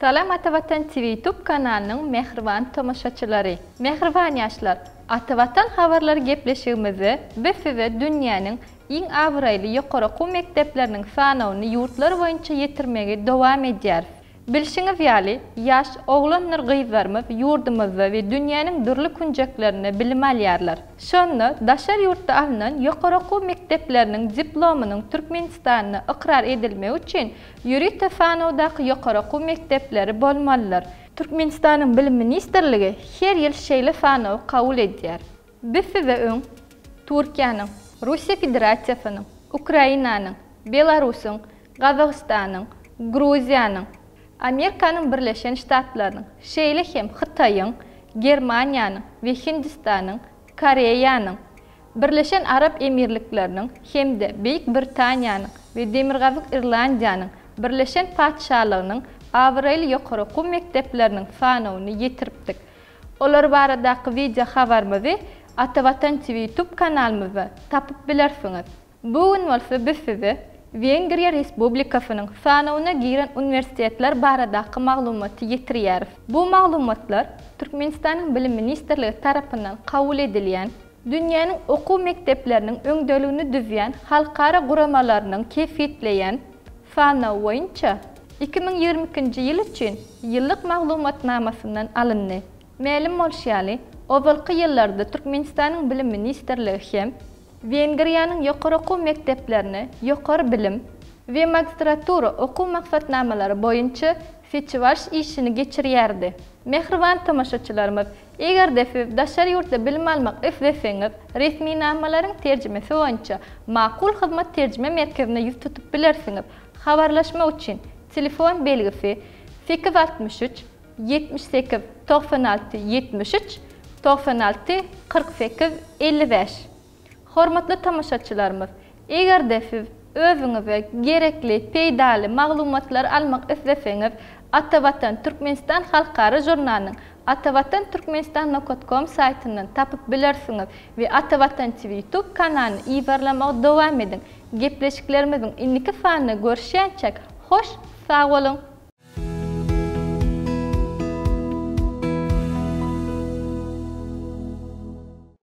Salam Atavatan TV Youtube kanalynyň mähriban tomaşaçylary! Mähriban ýaşlar, Atavatan habarlary gepleşigimizde biz size dünýäniň iň abraýly ýokary okuw mekdepleriniň sanawyny ýurtlar boýunça ýetirmegi dowam edýäris. Bilşiňiz ýaly, ýaş oglandyr gyzlarymyz ýurdumyzda we dünýäniň dürli künjeklerinde bilim alýarlar. Şonda daşary ýurtda alnan ýokary okuw mekdepleriniň diplomynyň Türkmenistanda ykrar edilmegi üçin ýörite sanawdaky ýokary okuw mekdepleri bolmalydyr. Türkmenistanyň Bilim ministrligi her ýyl şeýle sanawy kabul edýär. Biz size öň Türkiýäniň, Russiýa Federasiýasynyň, Ukrainanyň, Belarusyň, Gazagystanyň, Gruziýanyň, Amerikanyň Birleşen Ştatlarynyň, şeýle hem Hytaýyň, Germaniýanyň we Hindistanyň, Koreýanyň, Birleşen Arap Emirlikleriniň hem-de Beýik Britaniýanyň we Demirgazyk Irlandiýanyň Birleşen Patyşalygynyň abraýly ýokary okuw mekdepleriniň sanawyny ýetiripdik. Olar baradaky wideo habarymyzy Atavatan TV YouTube kanalymyzda tapyp bilersiňiz. Bu gün bolsa biz size Wengriýa Respublikasynyň sanawyna giren uniwersitetler baradaky maglumaty ýetirýäris. Bu maglumatlar Türkmenistanyň Bilim ministrligi tarapyndan kabul edilýän, dünýäniň okuw mekdepleriniň öňdeligini düzýän halkara guramalarynyň kesgitleýän sanawy boýunça 2022-nji ýyl üçin ýyllyk maglumatnamasyndan alyndy. Mälim bolşy ýaly, ozalky ýyllarda Türkmenistanyň Bilim ministrligi hem Wengriýanyň ýokary okuw mekdeplerine ýokary bilim we magistratura okuw maksatnamalary boýunça seçip-alyş işini geçirýärdi. Mähriban tomaşaçylarymyz, eger-de siz daşary ýurtda bilim almak isleseňiz, resminamalaryň terjimesi boýunça Makul Hyzmat terjime merkezine ýüz tutup bilersiňiz. Habarlaşmak üçin telefon belgisi, 863 78 96 73 96 48 55 Hormatly tomaşaçylarymyz, eger-de siz özüňize gerekli, peýdaly maglumatlary almak isleseňiz, Atavatan Türkmenistan halkara žurnalynyň Atavatan Türkmenistan nokat kom saýtyndan tapyp bilersiňiz we Atavatan TV YouTube kanalyny yzarlamagy dowam ediň. Gepleşiklerimiziň indiki sanynda görüşýänçäk, hoş sag boluň!